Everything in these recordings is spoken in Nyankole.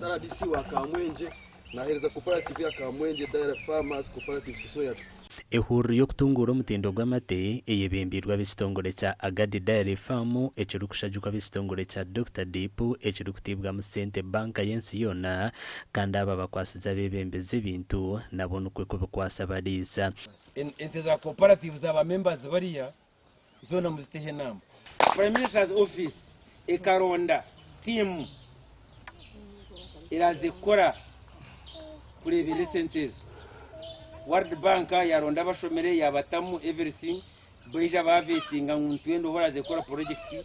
RDC wa Kamwengye naheereza cooperative ya Kamwengye Dairy Farmers Cooperative Society. Ehururu y'okutunguura omutindo gw'amate eyebembeirwe ab'ekitongore kya Agadi Dairy Farm ekirikushagikwa ab'ekitongore kya Dokita Deep ekirikutiibwamu sente banka y'ensi yoona kandi aba bakwasize abeebembezi ebintu nabo nikwo kubikwasa abariisa. Ente za cooperative za ba members bariya zoona muziteho enaama. Prime Minister's office ekaronda tiimu eraaze kukora kureeberera esente ezo. World Bank yaaronda abashomire yaabatamu everything baija baavetinga ngu nitwenda ohu oraaze kukora purojekiti.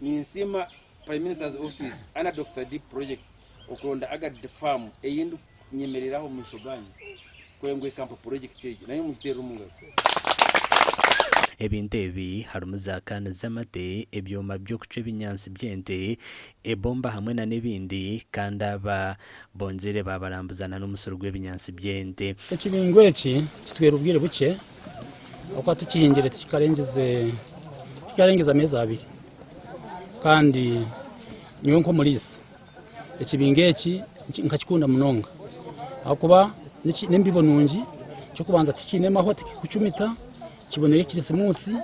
Ninsiima Prime Minister's office under Dokita Deep project okuronda Agadi Farm ei ndikunyemerera aha omu maisho gaanyu. Kureba ngu ekampa purojekiti egi nayo mugiteerere omu ngaro. Ebintu ebi harimu za kaani z'amate, ebyoma by'okucwa ebinyaatsi by'ente, ebomba hamwe na n'ebindi kandi aba bongyeire baabarambuza na n'omusiri gw'ebinyaatsi by'ente. Ekibingo eki kitwire obwire bukye ahabw'okuba tukihingire tikikarengize tikikarengize ameezi abiri kandi nyowe nk'omuriisa Ekibingo eki nkakikunda munonga ahakuba n'embibo nungi, eky'okubanza tikiine mahwa tikikucumita, kibonire kirisimuusi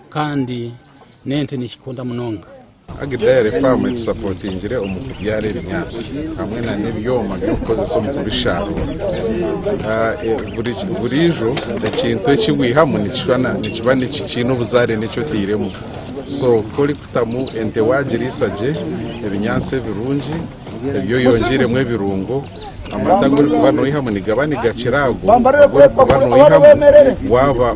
kandi n'ente nikikunda munonga. Ag Dairy Farm etusapotingire omu kubyara ebinyaatsi hamwe na n'ebyoma by'okukozesa omu kubisharuura. Buriijo ekintu eki wihamu nikishushana nikiba kiine obuzaare n'eki otairemu. So ku orikutamu ente waagiriisa gye ebinyaatsi ebirungi ebi oyongyeiremu ebirungo, amata agu orikuba noihamu nigaba nigakira ago agu orikuba noihamu waaba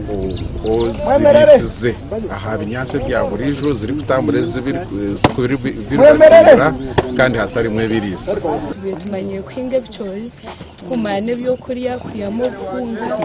oziriisize aha binyaatsi ebya buriijo zirikutambura ezirikubiribatiira kandi hatarimu ebiriisa. Tubaire tumanyire kuhinga ebicoori tukumara n'ebyokurya kwihamu obuhunga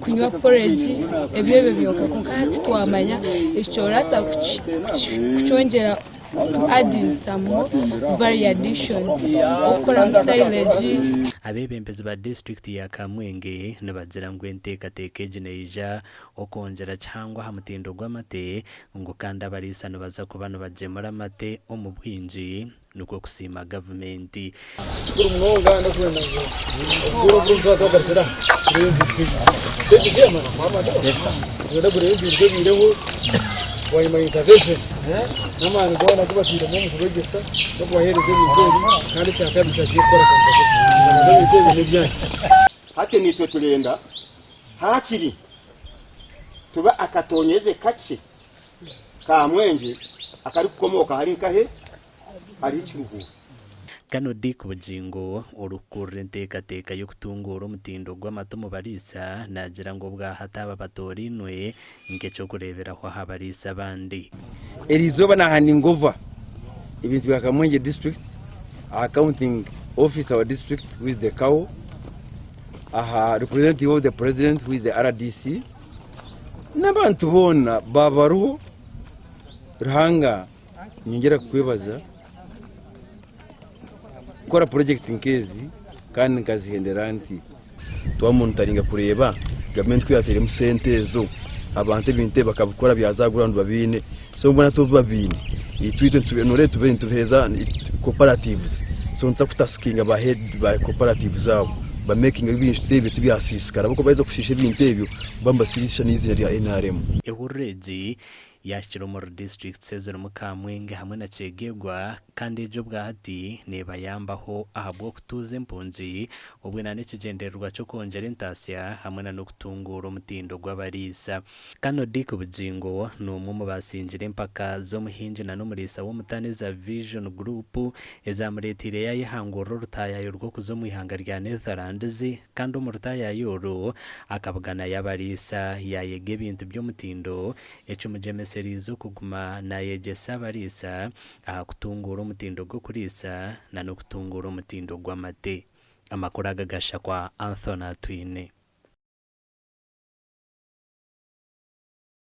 kunywa poregi ebyo ebyo byonka kwonka hati twamanya ekicoori orabaasa kukyongyera to adding some more value addition okukoramu silage. Abeebembezi ba disiturikiti ya Kamwenge nibagira ngu enteekateeka egi neija okwongyera kihango aha mutindo gw'amate ngu kandi abariisa nibaza kuba nibagyemura amate omu bwingi nikwo kusiima gavumenti. Kikuru munonga n'okwenda ngu obwire obu turikuba twagarukira aha tureebe empinduka eziiziire. Thank you chairman. Nitwenda kureeba empinduka ebaireho bwanyima ya intervention n'amaani goona agu batairemu omu kubegyesa n'okubaheereza ebintu ebi kandi ekyakabiri kyakiire kukora conservation. Ebintu ebi n'ebyanyu. Hati naitwe turenda haakiri tube akatonyeze kakye ka mwengye akarikukomooka ahari nkahe? Ahari Kiruhura. Kano Dick Bugingo, orikukurira enteekateeka y'okutunguura omutindo gw'amata omu bariisa, naagira ngu obwahati aba batoorainwe nk'eky'okureeberaho aha bariisa abandi. Eriizooba nahandinga over ebintu bya Kamwengye district aha accounting officer wa district who is the CAO, aha representative of the president who is the RDC n'abantu boona baaba bariho Ruhanga Niinyongyera kukwebaza kukora purojekiti nk'ezi kandi nkazihendera nti. Twamonitaringa kureeba gavumenti ku yateiremu sente ezo abantu ebintu ebi bakabikora bya za gurawundi babiine so mbwenu hati obu babiine itwe itwe noreeba tube nitubiheereza cooperatives so nituza kutasikinga ba head ba cooperatives abo bamekinge ebintu ebyo tibyasiisikara ahabw'okuba baheza kushiisha ebintu ebyo nibaba nibasiisha n'eiziina rya NRM. Ehururu egi Yaahikire omuri disiturikiti ezirimu Kamwenge hamwe na Kyegegwa kandi egi obwahati neebayambaho ahabw'okutuuza empungi obwe na n'ekigyendererwa ky'okwongyera entaasya hamwe na n'okutunguura omutindo gw'abariisa. Kano Dick Bugingo n'omwe omu baasingire empaka z'omuhingi na n'omuriisa w'omutaano eza Vision Group ezaamureeteire yaayehangurira orutaayaayo rw'okuza omu ihanga rya Netherlands kandi omu rutaayaayo oru akabuganayo abariisa yaayega ebintu by'omutindo Ekimugyemesereize okuguma naayegyesa abariisa aha kutunguura omutindo gw'okuriisa na n'okutunguura omutindo gw'amate. Amakuru aga gashakwa Anthony Atwine.